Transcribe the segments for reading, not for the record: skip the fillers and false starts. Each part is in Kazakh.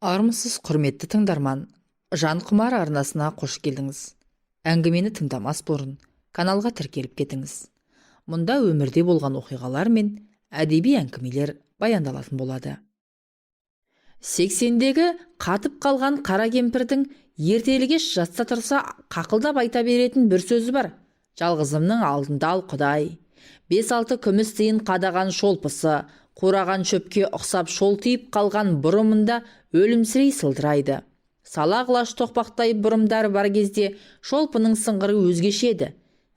Армысыз, құрметті тыңдарман! Жан Құмар арнасына қош келдіңіз. Әңгімені тыңдамас бұрын каналға тіркеліп кетіңіз. Мұнда өмірде болған оқиғалар мен әдеби әңгімелер баяндалатын болады. 80-дегі қатып қалған қара кемпірдің ертелі-кеш жатса тұрса қақылдап айта беретін бір сөзі бар: «Жалғызымның алдында ал, Құдай». 5-6 күміс тиын қадаған шолпысы қураған шөпке ұқсап шолтиып қалған бұрымында өлімсірей сылдырайды. Сала құлаш тоқпақтай бұрымдары бар кезде шолпының сыңғыры өзгеше еді.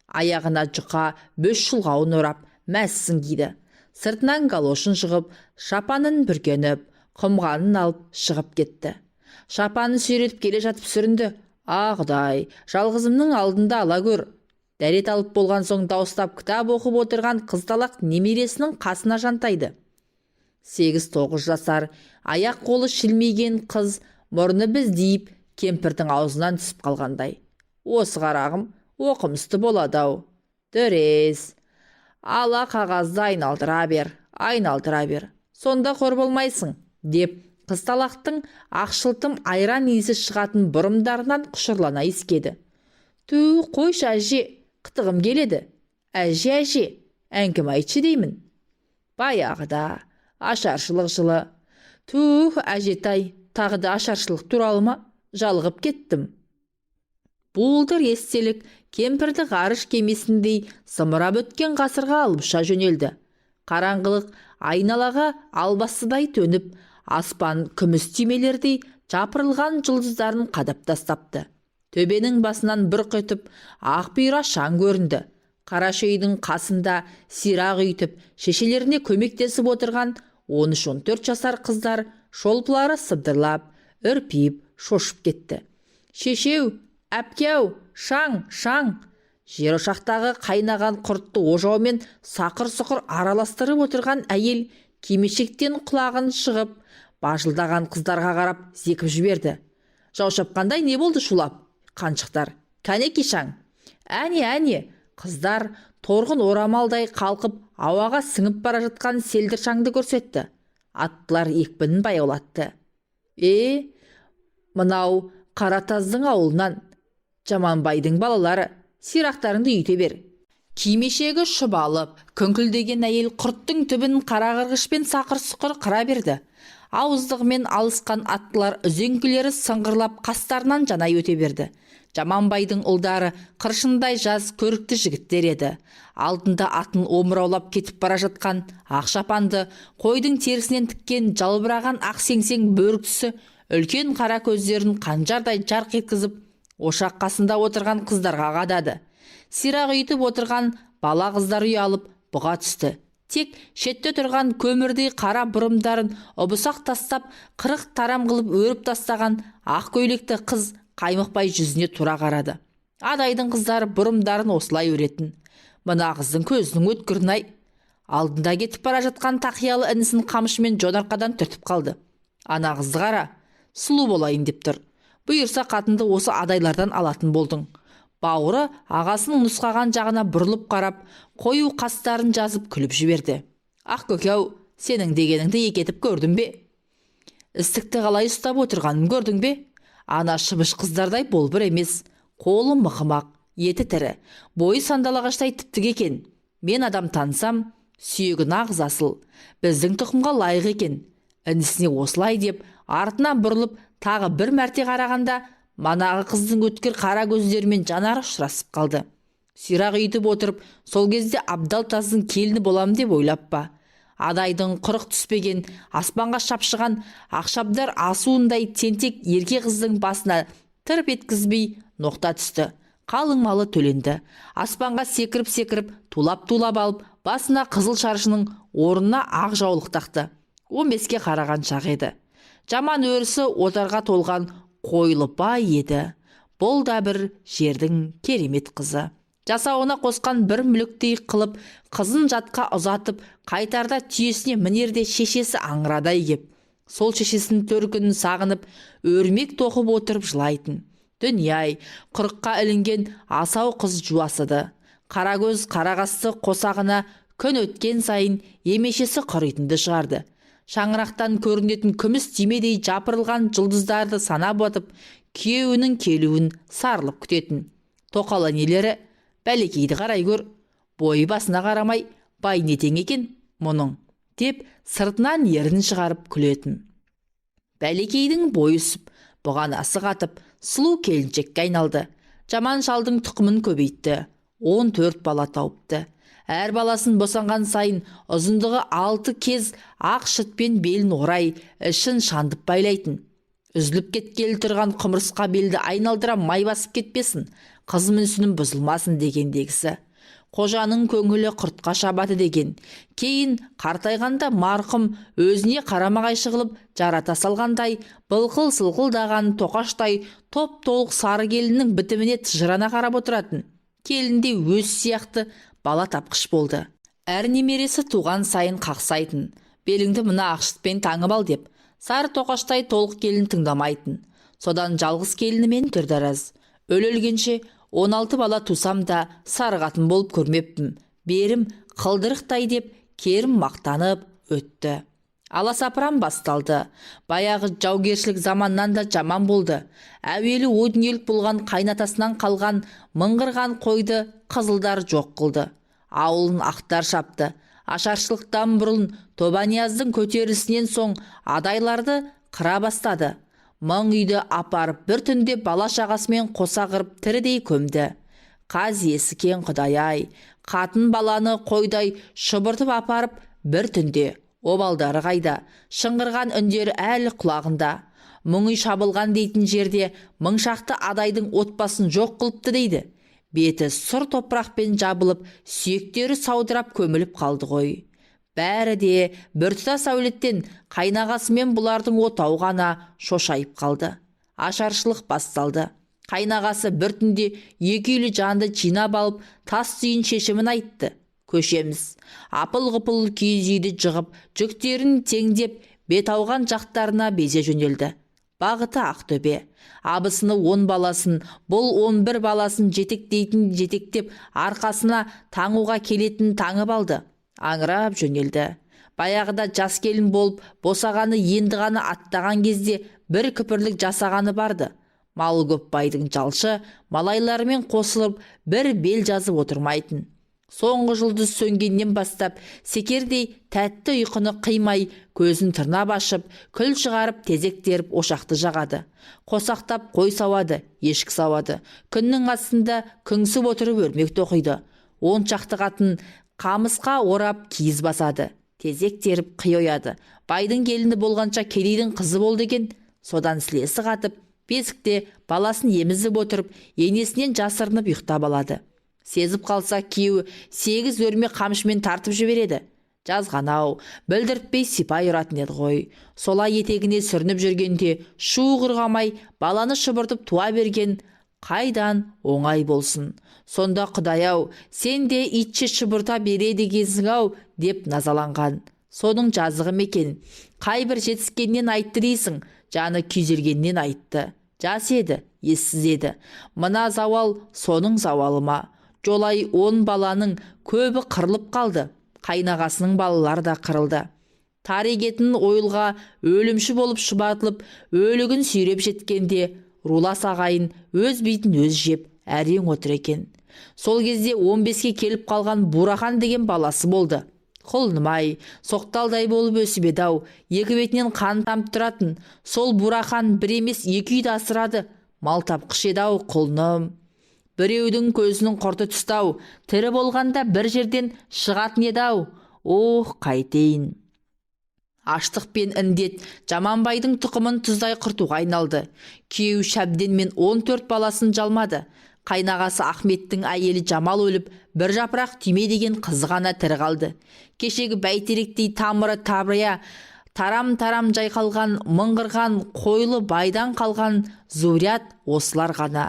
Аяғына жұқа бөс шұлғауын орап, мәсісін киді. Сыртынан галошын жығып, шапанын бүркеніп, құмғанын алып шығып кетті. Шапанын сүйретіп келе жатып сүрінді: «А, Құдай, жалғызымның алдында ала көр». Дәрет алып болған соң дауыстап кітап оқып отырған қызталақ немересінің қасына жантайды. 8-9 жасар, аяқ-қолы шілмиген қыз мұрны біздиіп, кемпірдің аузынан түсіп қалғандай: «Осы қарағым оқымысты болады-ау, дөрес. Ала қағазды айналдыра бер, айналдыра бер, сонда қор болмайсың», – деп қызталақтың ақшылтым айран иісі шығатын бұрымдарынан құшырлана иіскеді. «Түу, қойшы, әже, қытығым келеді. Әже, әже, әңгіме айтшы деймін». «Баяғыда, ашаршылық жылы». «Түу, әжетай, тағы да ашаршылық туралы ма? Жалығып кеттім». Бұлдыр естелік кемпірді ғарыш кемесіндей зымырап өткен ғасырға алып ұша жөнелді. Қараңғылық айналаға албастыдай төніп, аспан күміс түймелердей жапырылған жұлдыздарын қадап тастапты. Төбенің басынан бұрқ етіп ақ бұйра шаң көрінді. Қараша үйдің қасында сирақ үйтіп, шешелеріне көмектесіп отырған 13-14 жасар қыздар шолпылары сыбдырлап, үрпиіп, шошып кетті: «Шешеу, әпке-ау, шаң, шаң!» Жер ошақтағы қайнаған құртты ожаумен сақыр-сұқыр араластырып отырған әйел кимешектен құлағын шығып, бажылдаған қыздарға қарап зекіп жіберді: «Жау шапқандай не болды шулап, қаншықтар? Кәнеки, шаң! Әне, әне!» Қыздар торғын орамалдай қалқып, ауаға сіңіп бара жатқан селдір шаңды көрсетті. Аттылар екпінін баяулатты: «Е, мынау Қаратаздың ауылынан Жаманбайдың балалары. Сирақтарыңды үйте бер». Кимешегі шұбалып, күңкілдеген әйел құрттың түбін қара қырғышпен сақыр-сұқыр қыра берді. Ауыздығымен алысқан аттылар үзеңгілері сыңғырлап қастарынан жанай өте берді. Жаманбайдың ұлдары қыршындай жас, көрікті жігіттер еді. Алдында атын омыраулап кетіп бара жатқан ақ шапанды, қойдың терісінен тіккен жалбыраған ақ сеңсең бөріктісі үлкен қара көздерін қанжардай жарқ еткізіп, ошақ қасында отырған қыздарға қадады. Сирақ үйтіп отырған бала қыздар ұялып, бұға түсті. Тек шетте тұрған көмірдей қара бұрымдарын ұбысақ тастап, 40 тарам қылып өріп тастаған ақ көйлекті қыз қаймықпай жүзіне тура қарады. Адайдың қыздары бұрымдарын осылай өретін. Мына қыздың көзінің өткірін-ай! Алдында кетіп бара жатқан тақиялы інісін қамшымен жон арқадан түртіп қалды: «Ана қызды қара, сұлу болайын деп тұр. Бұйырса, қатынды осы адайлардан алатын болдың». Бауыры ағасының нұсқаған жағына бұрылып қарап, қою қастарын жазып күліп жіберді: «Ақ көке-ау, сенің дегеніңді екі етіп көрдім бе? Істікті қалай ұстап отырғанын көрдің бе? Ана шыбыш қыздардай болбыр емес, қолы мықымақ, еті тірі, бойы сандал ағаштай тіп-тік екен. Мен адам танысам, сүйегі нағыз асыл, біздің тұқымға лайық екен». Інісіне осылай деп, артына бұрылып тағы бір мәрте қарағанда, манағы қыздың өткір қара көздерімен жанары ұшырасып қалды. Сирақ үйтіп отырып, сол кезде Абдал таздың келіні болам деп ойлап па? Адайдың құрық түспеген, аспанға шапшыған ақшабдар асуындай тентек ерке қыздың басына тырп еткізбей ноқта түсті. Қалың малы төленді. Аспанға секіріп-секіріп, тулап-тулап алып, басына қызыл шаршының орнына ақ жаулық тақты. 15-ке қараған шақ еді. Жаман өрісі отарға толған қойлы бай еді. Бұл да бір жердің керемет қызы. Жасауына қосқан бір мүліктей қылып, қызын жатқа ұзатып, қайтарда түйесіне мінерде шешесі аңырадай кеп, сол шешесінің төркінін сағынып, өрмек тоқып отырып жылайтын. Дүние-ай, құрыққа ілінген асау қыз жуасыды. Қара көз, қара қасты қосағына күн өткен сайын емешесі құритынды шығарды. Шаңырақтан көрінетін күміс түймедей жапырылған жұлдыздарды санап отырып, күйеуінің келуін сарылып күтетін. Тоқал енелері: «Бәлекейді қарай көр, бойы басына қарамай бай нетең екен мұның», – деп сыртынан ернін шығарып күлетін. Бәлекейдің бойы өсіп, бұғанасы қатып, сұлу келіншекке айналды. Жаман шалдың тұқымын көбейтті. 14 бала тауыпты. Әр баласын босанған сайын ұзындығы 6 кез ақ шытпен белін орай, ішін шандып байлайтын. Үзіліп кеткелі тұрған құмырсқа белді айналдыра май басып кетпесін, қыз мүсінім бұзылмасын дегендегісі. Қожаның көңілі құртқа шабады деген. Кейін қартайғанда марқұм өзіне қарама-қайшы қылып жарата салғандай, былқыл-сылқылдаған тоқаштай топ-толық сары келіннің бітіміне тыжырана қарап отыратын. Келін де өз сияқты бала тапқыш болды. Әр немересі туған сайын қақсайтын. «Беліңді мына ақшытпен таңып ал», – деп. Сары тоқаштай толық келін тыңдамайтын. Содан жалғыз келінімен дүрдараз. Өле-өлгенше 16 бала тусам да сары қатын болып көрмеппін. Берім қылдырықтай, деп керім мақтанып өтті. Аласапыран басталды. Баяғы жаугершілік заманнан да жаман болды. Әуелі о дүниелік болған қайнатасынан қалған мыңғырған қойды қызылдар жоқ қылды. Ауылын ақтар шапты. Ашаршылықтан бұрын Тобанияздың көтерілісінен соң адайларды қыра бастады. 1000 үйді апарып бір түнде бала шағасымен қоса қырып тірідей көмді. Қаз есі кең құдай-ай, қатын баланы қойдай шұбыртып апарып бір түнде, обалдары қайда, шыңғырған үндері әлі құлағында. 1000 үй шабылған дейтін жерде 1000 шақты адайдың отбасын жоқ қылыпты дейді. Беті сұр топырақпен жабылып, сүйектері саудырап көміліп қалды ғой. Бәрі де біртұтас әулеттен қайнағасымен бұлардың отауы ғана шошайып қалды. Ашаршылық басталды. Қайнағасы бір түнде екі үйлі жанды жинап алып, тас түйін шешімін айтты. Көшеміз. Апыл-ғұпыл киіз үйді жығып, жүктерін теңдеп, бет ауған жақтарына безе жөнелді. Бағыты Ақтөбе. Абысыны 10 баласын, бұл 11 баласын жетектейтін жетектеп, арқасына таңуға келетін таңып алды. Аңырап жөнелді. Баяғыда жас келін болып, босағаны енді ғана аттаған кезде бір күпірлік жасағаны барды. Малы көп байдың жалшы малайларымен қосылып бір бел жазып отырмайтын. Соңғы жұлдыз сөнгеннен бастап секердей тәтті ұйқыны қимай, көзін тырнап ашып, күл шығарып, тезек теріп ошақты жағады. Қосақтап қой сауады, ешкі сауады. Күннің астында күңсіп отырып өрмек тоқиды. 10 шақты қатын қамысқа орап киіз басады. Тезек теріп қи ояды. Байдың келіні болғанша кедейдің қызы болды екен. Содан сілесі қатып, бесікте баласын емізіп отырып, енесінен жасырынып ұйықтап алады. Сезіп қалса, күйеуі 8 өрме қамшымен тартып жібереді. Жазған-ау, білдіртпей сипай ұратын еді ғой. Солай етегіне сүрініп жүргенде шу құрғамай баланы шұбыртып туа берген қайдан оңай болсын. Сонда құдай-ау, сен де итше шұбырта береді екенсің-ау, деп назаланған. Соның жазығы ма екен? Қай бір жетіскеннен айтты дейсің, жаны күйзелгеннен айтты. Жас еді, ессіз еді. Мына зауал соның зауалы ма? Жолай 10 баланың көбі қырылып қалды. Қайнағасының балалары да қырылды. Тар егетін ойылға өлімші болып шұбатылып, өлігін сүйреп жеткенде рулас ағайын өз битін өз жеп әрең отыр екен. Сол кезде 15-ке келіп қалған Бурахан деген баласы болды. Құлынымай, соқталдай болып өсіп еді-ау, екі бетінен қан тамып тұратын. Сол Бурахан бір емес екі үйді асырады. Мал тапқыш еді-ау құлыным. Біреудің көзінің құрты түсті-ау, тірі болғанда бір жерден шығатын еді-ау. Ох, қайтейін. Аштық пен індет Жаманбайдың тұқымын тұздай құртуға айналды. Күйеуі Шәбден мен 14 баласын жалмады. Қайнағасы Ахметтің әйелі Жамал өліп, бір жапырақ түйме деген қызы ғана тірі қалды. Кешегі бәйтеректей тамыры табрия, тарам-тарам жайқалған, мыңғырған қойлы байдан қалған зурят осылар ғана.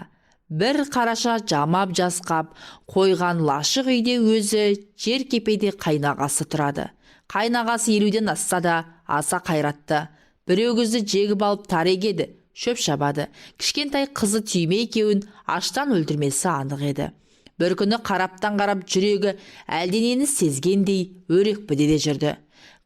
Бір қараша жамап жасқап қойған лашық үйде өзі жер кепеде қайнағасы тұрады. Қайнағасы 50-ден асса да аса қайратты. Бір өгізді жегіп алып тар егеді, шөп шабады. Кішкентай қызы түйме екеуін аштан өлтірмесі анық еді. Бір күні қараптан қарап жүрегі әлденені сезгендей өрекпіде де жүрді.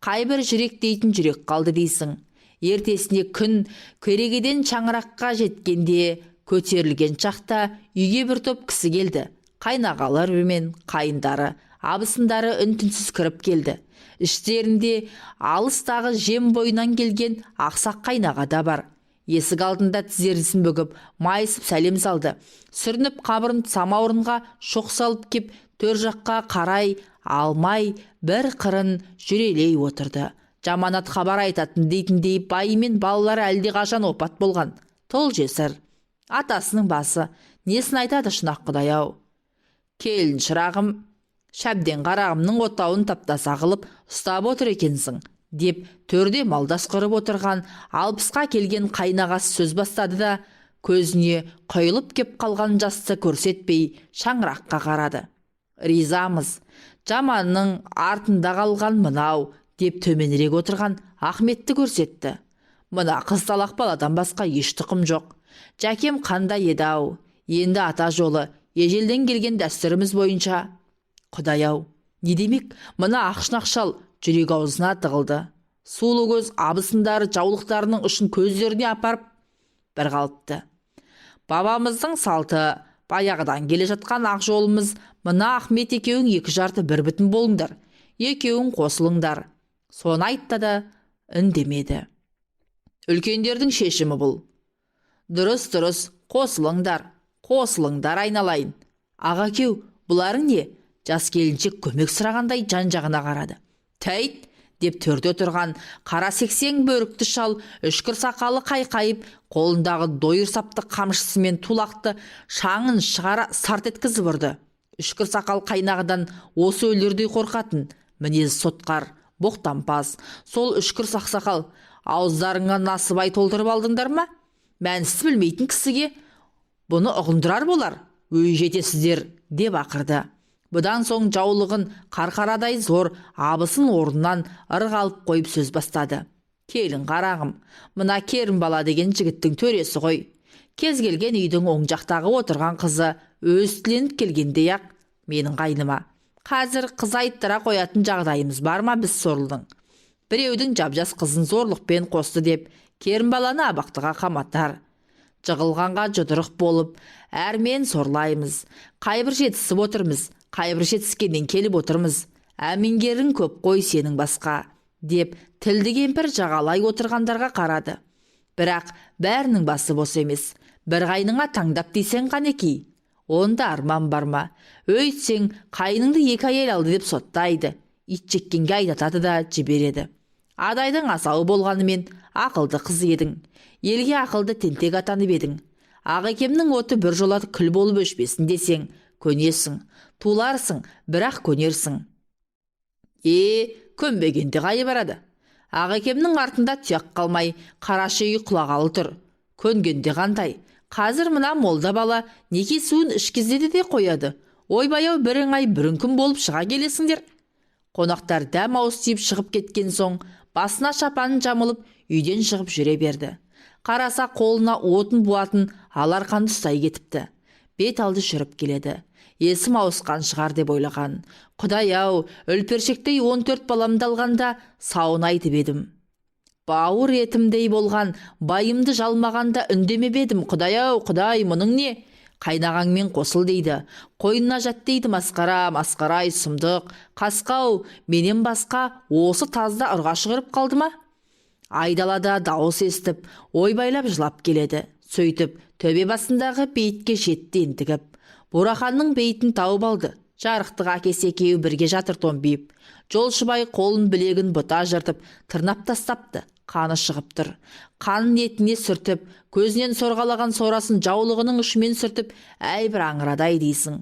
Қайбір жүрек дейтін жүрек қалды дейсің. Ертесіне күн керегеден шаңыраққа жеткенде көтерілген шақта үйге бір топ кісі келді. Қайнағалары мен қайындары, абысындары үн-түнсіз кіріп келді. Іштерінде алыстағы жем бойынан келген ақсақ қайнаға да бар. Есік алдында тізерісін бүгіп, майысып сәлем салды. Сүрініп қабырын самаурынға шоқ салып кеп, төр жаққа қарай алмай бір қырын жүрелей отырды. Жаманат хабар айтатын дейтіндей байы мен балалары әлдеқашан опат болған. Тұл жесір. Атасының басы. Несін айтады шұнақ құдай-ау. Келін шырағым, Шәбден қарағымның отауын таптаса қылып ұстап отыр екенсің, деп төрде малдас құрып отырған 60-қа келген қайнағасы сөз бастады да, көзіне құйылып кеп қалған жасты көрсетпей шаңыраққа қарады. Ризамыз, жаманның артында қалған мынау, деп төменірек отырған Ахметті көрсетті. Мына қызталақ баладан басқа еш тұқым жоқ. Жәкем қандай еді-ау, енді ата жолы, ежелден келген дәстүріміз бойынша. Құдай-ау, не демек, мына ақшнақ шал жүрек аузына тығылды. Сулы көз абысындары жаулықтарының ұшын көздеріне апарып бір қалыпты. Бабамыздың салты, баяғыдан келе жатқан ақ жолымыз, мына Ахмет екеуің екі жарты бір бүтін болыңдар, екеуің қосылыңдар. Соны айтты да үндемеді. Үлкендердің шешімі бұл. Дұрыс, дұрыс, қосылыңдар, қосылыңдар айналайын. Ағакеу, бұларың не? Жас келіншек көмек сұрағандай жан-жағына қарады. Тәйт, деп төрде отырған қара сексен бөрікті шал үшкір сақалы қайқайып, қолындағы дойыр сапты қамшысымен тулақты шаңын шығара сарт еткізіп ұрды. Үшкір сақал қайнағыдан осы өлердей қорқатын, мінезі сотқар, боқтампаз. Сол үшкір сақсақал, ауыздарыңа насыбай толтырып алдыңдар ма? Мәністі білмейтін кісіге бұны ұғындырар болар, өй жетесіздер, деп ақырды. Бұдан соң жаулығын қарқарадай зор абысын орнынан ырық алып қойып сөз бастады. Келін қарағым, мына Керім бала деген жігіттің төресі ғой. Кез келген үйдің оң жақтағы отырған қызы өз тіленіп келгендей-ақ менің қайныма. Қазір қыз айттыра қоятын жағдайымыз бар ма біз сорлының? Біреудің жап-жас қызын зорлықпен қосты деп Керім баланы абақтыға қаматар. Жығылғанға жұдырық болып, әрмен сорлаймыз. Қайбір жетісіп отырмыз, қайбір жетіскеннен келіп отырмыз. Әмеңгерің көп қой сенің басқа, деп тілді кемпір жағалай отырғандарға қарады. Бірақ бәрінің басы бос емес. Бір қайныңа таңдап десең қанекей? Онда арман бар ма? Өйтсең, қайныңды екі әйел алды деп соттайды. Ит жеккенге айдатады да жібереді. Адайдың асауы болғанымен ақылды қыз едің. Елге ақылды тентек атанып едің. Ағекемнің оты бір жола күл болып өшпесін десең, көнесің. Туларсың, бірақ көнерсің. Көнбегенде қайы барады? Ағекемнің артында тұяқ қалмай, қарашы үй құлағалы тұр. Көнгенде қандай? Қазір мына молда бала неке суын ішкізеді де қояды. Ойбай-ау, бірің ай бірің күн болып шыға келесіңдер. Қонақтар дәм ауыз тиіп шығып кеткен соң, басына шапанын жамылып, үйден шығып жүре берді. Қараса қолына отын буатын аларқанды ұстай кетіпті. Бет алды жүріп келеді. Есім ауысқан шығар деп ойлаған. Құдай-ау, үлпершектей 14 баламды алғанда сауын айтып едім. Бауыр етімдей болған, байымды жалмағанда үндемеп едім. Құдай-ау, құдай, мұның не? Қайнағаңмен қосыл дейді. Қойнына жат дейді, масқара, масқарай, сұмдық. Қасқау, менен басқа осы тазда ұрға шығырып қалды ма? Айдалада дауыс естіп, ойбайлап жылап келеді. Сөйтіп, төбе басындағы бейітке жетті ентігіп. Бураханның бейітін тауып алды. Жарықтық әкесі екеуі бірге жатыр томпиып. Жолшыбай қолын білегін бұта жыртып, тырнап тастапты. Қаны шығып тұр. Қанын етіне сүртіп, көзінен сорғалаған сорасын жаулығының ұшымен сүртіп, әй бір аңырадай дейсің.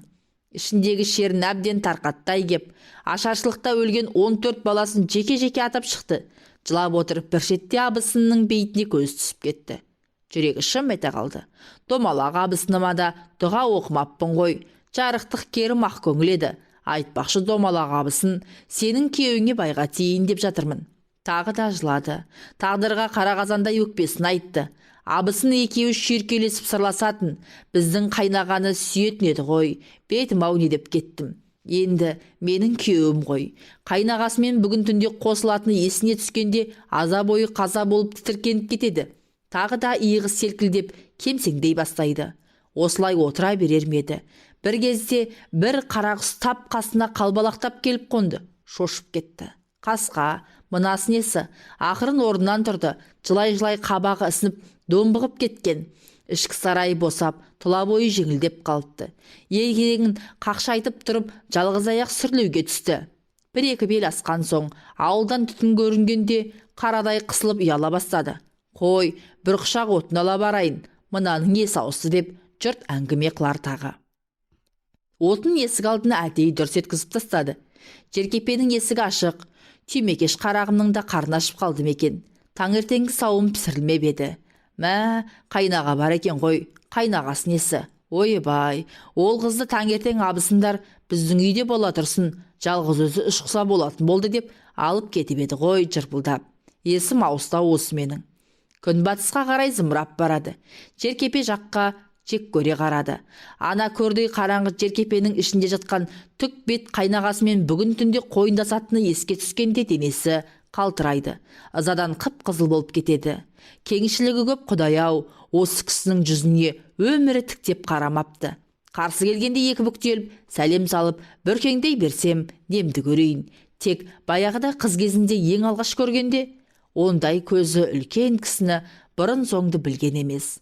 Ішіндегі шерін әбден тарқаттай кеп, ашаршылықта өлген 14 баласын жеке-жеке атап шықты. Жылап отырып бір шетте абысынның бейітіне көз түсіп кетті. Жүрегі шым ете қалды. Домалақ абысыныма да дұға оқымаппын ғой. Жарықтық керім ақ көңіл еді. Айтпақшы домалақ абысын, сенің күйеуіңе байға тиейін деп жатырмын. Тағы да жылады. Тағдырға қара қазандай өкпесін айтты. Абысын екеуі шүйіркелесіп сырласатын, біздің қайнағаны сүйетін еді ғой. Бетім ау не деп кеттім. Енді менің күйеуім ғой. Қайнағасымен бүгін түнде қосылатыны есіне түскенде аза бойы қаза болып тітіркеніп кетеді. Тағы да иығы селкілдеп кемсеңдей бастайды. Осылай отыра берер ме еді? Бір кезде бір қарақұс тап қасына қалбалақтап келіп қонды. Шошып кетті. Қасқа, мынасы несі? Ақырын орнынан тұрды. Жылай-жылай қабағы ісініп, домбығып кеткен. Ішкі сарайы босап, тұла бойы жеңілдеп қалыпты. Еркегін қақшайтып тұрып, жалғыз аяқ сүрлеуге түсті. Бір-екі бел асқан соң, ауылдан түтін көрінгенде қарадай қысылып ұяла бастады. Қой, бір құшақ отын ала барайын, мынаның есі ауысты деп жұрт әңгіме қылар тағы. Отын есік алдына әдейі дүрс еткізіп тастады. Жеркепенің есігі ашық. Түймекеш қарағымның да қарны ашып қалды ма екен? Таңертеңгі сауым пісірілмеп еді. Мә, қайнаға бар екен ғой, қайнағасы несі? Ойбай, ол қызды таңертең абысындар біздің үйде бола тұрсын, жалғыз өзі үш құса болатын болды деп алып кетіп еді ғой жырпылдап. Есім ауыста осы менің. Күнбатысқа қарай зымырап барады. Жеркепе жаққа жек көре қарады. Ана көрдей қараңғы жеркепенің ішінде жатқан түк бет қайнағасымен бүгін түнде қойындасатыны еске түскенде денесі қалтырайды. Ызадан қып-қызыл болып кетеді. Кеңшілігі көп құдай-ау, осы кісінің жүзіне өмірі тіктеп қарамапты. Қарсы келгенде екі бүктеліп, сәлем салып, бүркеңдей берсем, немді көрейін. Тек баяғыда қыз кезінде ең алғаш көргенде, ондай көзі үлкен кісіні бұрын соңды білген емес.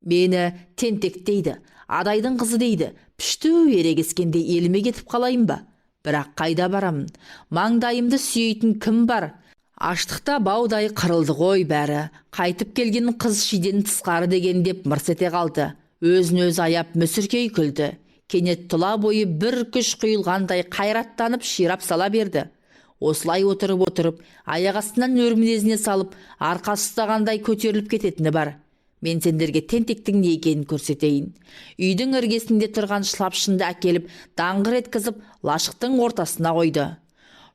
Мені тентек дейді, адайдың қызы дейді, пішту ерегескенде еліме кетіп қалайын ба? Бірақ қайда барамын? Маңдайымды сүйейтін кім бар? Аштықта баудай қырылды ғой бәрі. Қайтып келген қыз шиден тысқары деген деп мырс ете қалды. Өзін өзі аяп мүсіркей күлді. Кенет тұла бойы бір күш құйылғандай қайраттанып ширап сала берді. Осылай отырып-отырып, аяқ астынан өр мінезіне салып, арқасы ұстағандай көтеріліп кететіні бар. Мен сендерге тентектің не екенін көрсетейін. Үйдің іргесінде тұрған шылапшынды әкеліп, даңғыр еткізіп, лашықтың ортасына қойды.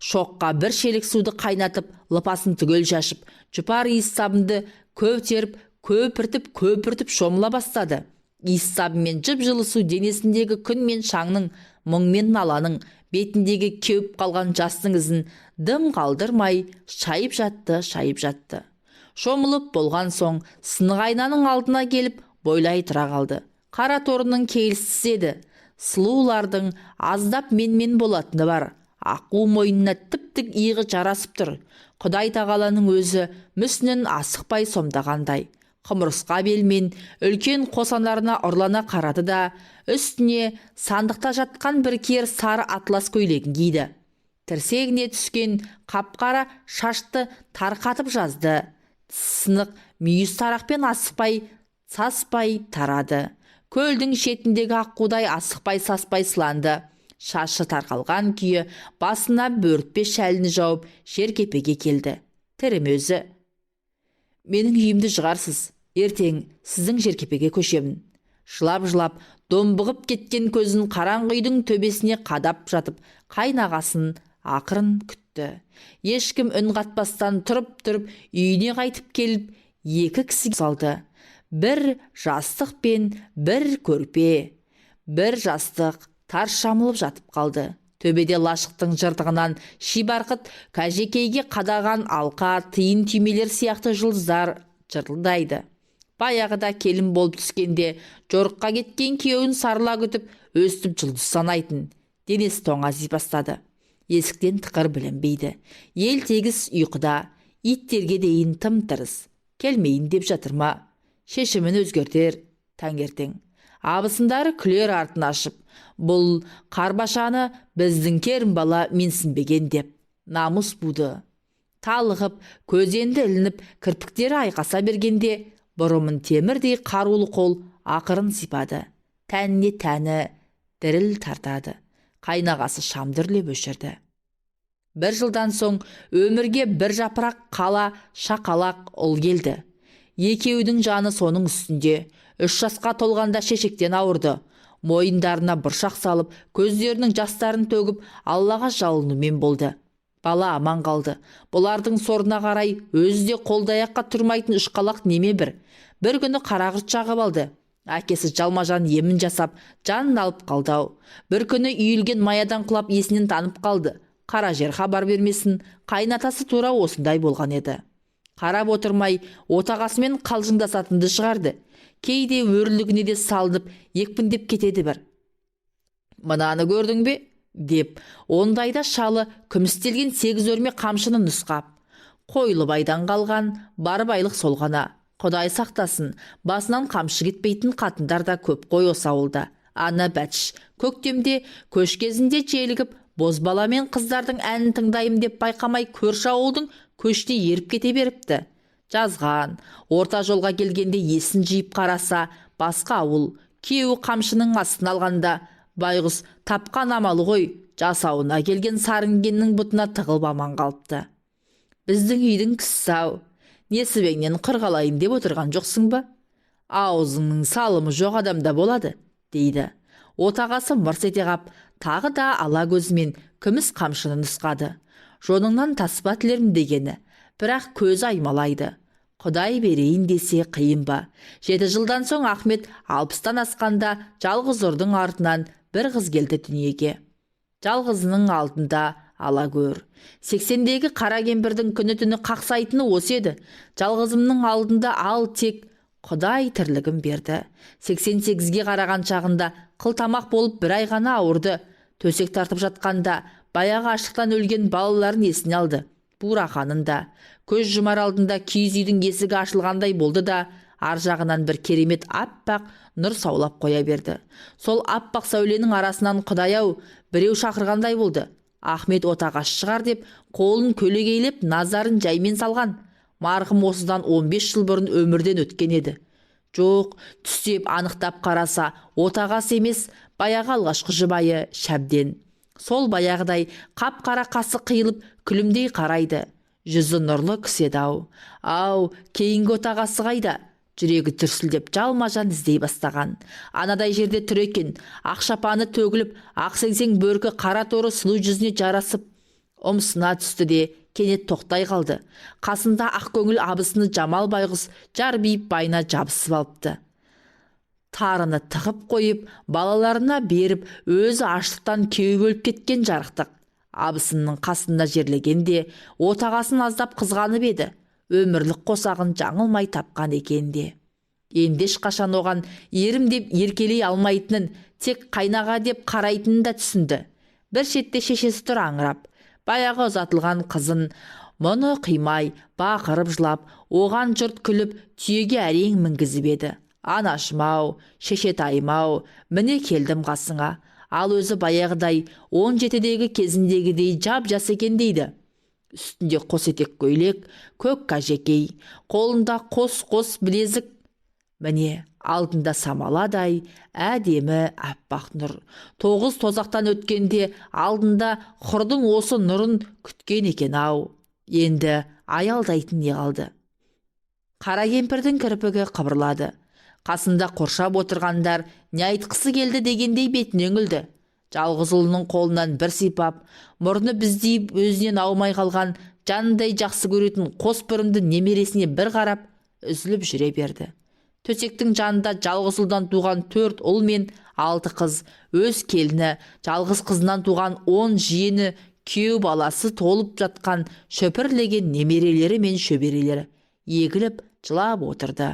Шоққа бір шелек суды қайнатып, лыпасын түгел шашып, жұпар иіс сабынды көтеріп, көпіртіп, көпіртіп шомыла бастады. Иіс сабын мен жып-жылы су денесіндегі күн мен шаңның, мұң мен наланың, бетіндегі кеуіп қалған жастың ізін дым қалдырмай шайып жатты, шайып жатты. Шомылып болған соң сынық айнаның алдына келіп бойлай тұра қалды. Қара торының келістісі еді. Сұлулардың аздап менмен болатыны бар. Аққу мойнына тіп-тік иығы жарасып тұр. Құдай тағаланың өзі мүсінін асықпай сомдағандай. Құмырсқа белмен үлкен қос анарына ұрлана қарады да, үстіне сандықта жатқан бір кер сары атлас көйлегін киді. Тірсегіне түскен қап-қара шашты тарқатып жазды. Сынық мүйіз тарақпен асықпай, саспай тарады. Көлдің шетіндегі аққудай асықпай, саспай сыланды. Шашы тарқалған күйі басына бөртпе шәліні жауып жеркепеге келді. Тірім өзі. Менің үйімді жығарсыз. Ертең сіздің жеркепеге көшемін. Жылап-жылап, домбығып кеткен көзін қараңғы үйдің төбесіне қадап жатып, қайнағасын ақырын күтті. Ешкім үн қатпастан тұрып-тұрып үйіне қайтып келіп, екі кісі салды. Бір жастық пен бір көрпе. Бір жастық тарс жамылып жатып қалды. Төбеде лашықтың жыртығынан шибарқыт кәжекейге қадаған алқа, тиын түймелер сияқты жұлдыздар жырылдайды. Баяғыда келін болып түскенде жорыққа кеткен күйеуін сарыла күтіп, өстіп жұлдыз санайтын. Денесі тоңази бастады. Есіктен тықыр білінбейді. Ел тегіс ұйқыда, иттерге дейін тым-тырыс. Келмейін деп жатыр ма? Шешімін өзгертер таңертең. Абысындары күлер артын ашып, бұл қарбашаны біздің керімбала менсінбеген деп. Намыс буды. Талығып, көзенді ілініп, кірпіктері айқаса бергенде, бұрымын темірдей қарулы қол ақырын сипады. Тәніне тәні діріл тартады. Қайнағасы шамды үрлеп өшірді. Бір жылдан соң өмірге бір жапырақ қала шақалақ ұл келді. Екеуінің жаны соның үстінде. 3 жасқа толғанда шешектен ауырды. Мойындарына бұршақ салып, көздерінің жастарын төгіп, Аллаға жалынумен болды. Бала аман қалды. Бұлардың сорына қарай өзі де қолдаяққа тұрмайтын ұшқалақ неме бір. Бір күні қарақұрт шағып алды. Әкесі жалма-жан емін жасап, жанын алып қалды-ау. Бір күні үйілген маядан құлап есінен танып қалды. Қара жер хабар бермесін, қайынатасы тура осындай болған еді. Қарап отырмай, отағасымен қалжыңдасатынды шығарды. Кейде өрлігіне де салынып, екпіндеп кетеді бір. Мынаны көрдің бе? Деп, ондайда шалы күмістелген 8 өрме қамшыны нұсқап. Қойлыбайдан қалған бар байлық сол ғана. Құдай сақтасын, басынан қамшы кетпейтін қатындар да көп қой осы ауылда. Ана бәтіш, көктемде көш кезінде желігіп, бозбала мен қыздардың әнін тыңдайым деп байқамай көрші ауылдың көшіне еріп кете беріпті. Жазған, орта жолға келгенде есін жиып қараса, басқа ауыл, күйеуі қамшының астына алғанда, байғұс тапқан амалы ғой, жасауына келген сарынгеннің бұтына тығылып аман қалыпты. Біздің үйдің кісісі-ау, несібеңнен қырғалайын деп отырған жоқсың ба? Аузыңның салымы жоқ адамда болады, дейді. Отағасы мырс ете қап, тағы да ала көзімен күміс қамшыны нұсқады. Жоныңнан таспа тілерім дегені, бірақ көзі аймалайды. Құдай берейін десе қиын ба? 7 жылдан соң Ахмет 60-тан асқанда жалғыз ұрдың артынан бір қыз келді дүниеге. Жалғызының алдында ала көр. 80-дегі қара кемпірдің күні-түні қақсайтыны осы еді. Жалғызымның алдында ал тек Құдай тірлігін берді. 88-ге қараған шағында қыл тамақ болып бір ай ғана ауырды. Төсек тартып жатқанда баяғы аштықтан өлген балаларын есіне алды. Бураханын да. Көз жұмар алдында киіз үйдің есігі ашылғандай болды да, ар жағынан бір керемет аппақ нұр саулап қоя берді. Сол аппақ сәуленің арасынан Құдай-ау, біреу шақырғандай болды. Ахмет отағасы шығар деп қолын көлегейлеп назарын жаймен салған. Марқұм осыдан 15 жыл бұрын өмірден өткен еді. Жоқ, түстеп анықтап қараса, отағасы емес, баяғы алғашқы жұбайы Шәбден. Сол баяғыдай қап-қара қасы қиылып күлімдей қарайды. Жүзі нұрлы кісі еді-ау. Ау, кейінгі отағасы қайда? Жүрегі дүрсілдеп жалма-жан іздей бастаған. Анадай жерде тұр екен, ақ шапаны төгіліп, ақ сеңсең бөркі қара торы сұлу жүзіне жарасып, ұмсына түсті де кенет тоқтай қалды. Қасында ақ көңіл абысыны Жамал байғұс жарбиып байына жабысып алыпты. Тарыны тығып қойып, балаларына беріп, өзі аштықтан кеуіп өліп кеткен жарықтық. Абысынның қасында жерлегенде отағасын аздап қызғанып еді. Өмірлік қосағын жаңылмай тапқан екен де. Енді ешқашан оған ерім деп еркелей алмайтынын, тек қайнаға деп қарайтынын да түсінді. Бір шетте шешесі тұр аңырап. Баяғы ұзатылған қызын мұны қимай, бақырып жылап, оған жұрт күліп, түйеге әрең мінгізіп еді. Анашым-ау, шешетайым-ау, міне келдім қасыңа. Ал өзі баяғыдай 17-дегі кезіндегідей жап-жас екен дейді. Үстінде қос етек көйлек, көк кәжекей, қолында қос-қос білезік. Міне, алдында самаладай әдемі аппақ нұр. 9 тозақтан өткенде алдында құрдың осы нұрын күткен екен ау. Енді аялдайтын не қалды? Қара кемпірдің кірпігі қыбырлады. Қасында қоршап отырғандар не айтқысы келді дегендей бетіне үңілді. Жалғыз ұлының қолынан бір сипап, мұрны біздейіп өзінен аумай қалған жандай жақсы көретін қос бұрымды немересіне бір қарап, үзіліп жүре берді. Төсектің жанында жалғыз ұлдан туған 4 ұл мен 6 қыз, өз келіні, жалғыз қызынан туған 10 жиені, күйеу баласы толып жатқан шөпірлеген немерелері мен шөберелері егіліп жылап отырды.